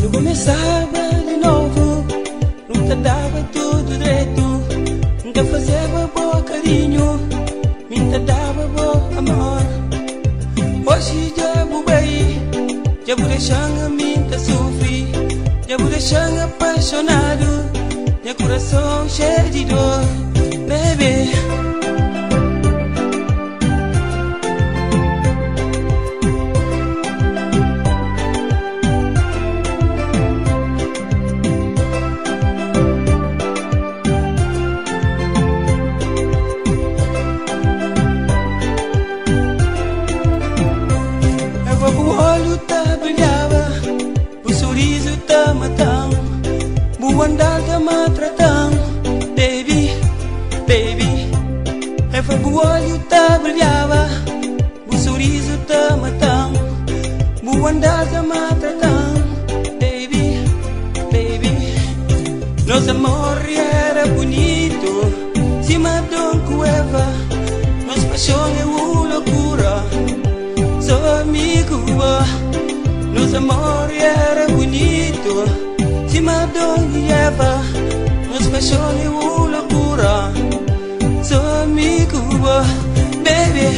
Nu kumesaba di novu, nu ta daba tudu dretu. N ta fazeba bo karinhu, mi N ta daba bo amor. Oji dja bu bai, dja bu dexa-m ami ta sufri, dja bu dexa-m apaixonadu, nha kurason xeiu di dor, baby. Aba bu olhu ta brilhaba, bu surizu ta mata-m, bu andar ta maltrata-m, baby, baby. Aba bu olhu ta brilhaba, bu surizu ta mata-m, bu andar ta maltrata-m, baby, baby. Nos amor era bunitu, sima Adon ku Eva, nos paxon é un lokura. Só mi ku bo. Nos amor era bunitu, sima Adon i Eva, nos paxon é un lokura. Só mi ku bo, baby.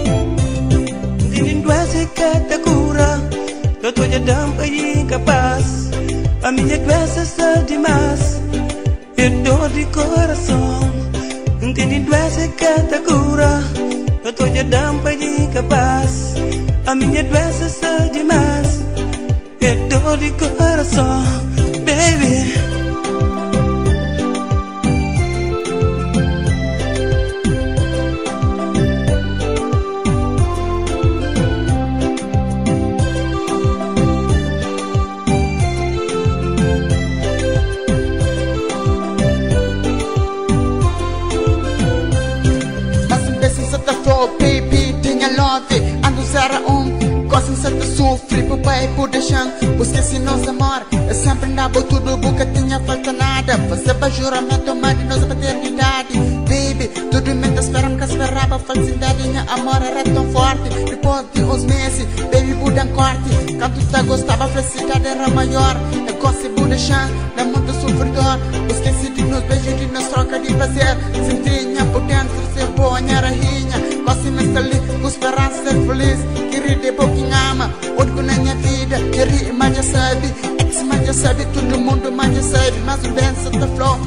N tene duénsa ka ta kura, dotor dja da-m pa inkapás. Ami nha duénsa sta dimás, é dor di korason. N tene duénsa ka ta kura, dotor dja da-m pa inkapás. Ami nha duénsa sta dimás, é dor di korason, baby. Mas N pensa N sa ta fla-u baby tinha love Andu zera un Gosi N sa ta sufri Bu bai bu dexa-m Bu skese nos amor Eu senpri N da-bu tudu Bu ka tinha falta nada Fazeba juramentu ma di nos pa eternidadi Baby, tudu mi ta spera M ka speraba falsidadi Nha amor era ton forti Dipos di uns mesi Baby bu da-m korti Kantu ta gostaba Felisidadi era maior E gosi bu dexa-m Na mundu sufridor Bu skese di nos beju Di nos troka di prazer Sinti nha bu dentru Ser bo nha rainha Gosi mi sta li Ku speransa ser feliz Kirida é bo ki N ama Úniku na nha vida Keri ma dja sabe Ex ma dja sabe Tudu mundu ma dja sabe Mas un bensa ta fla-u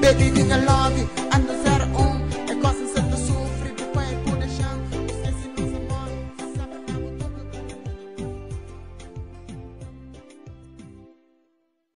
Baby di nha love.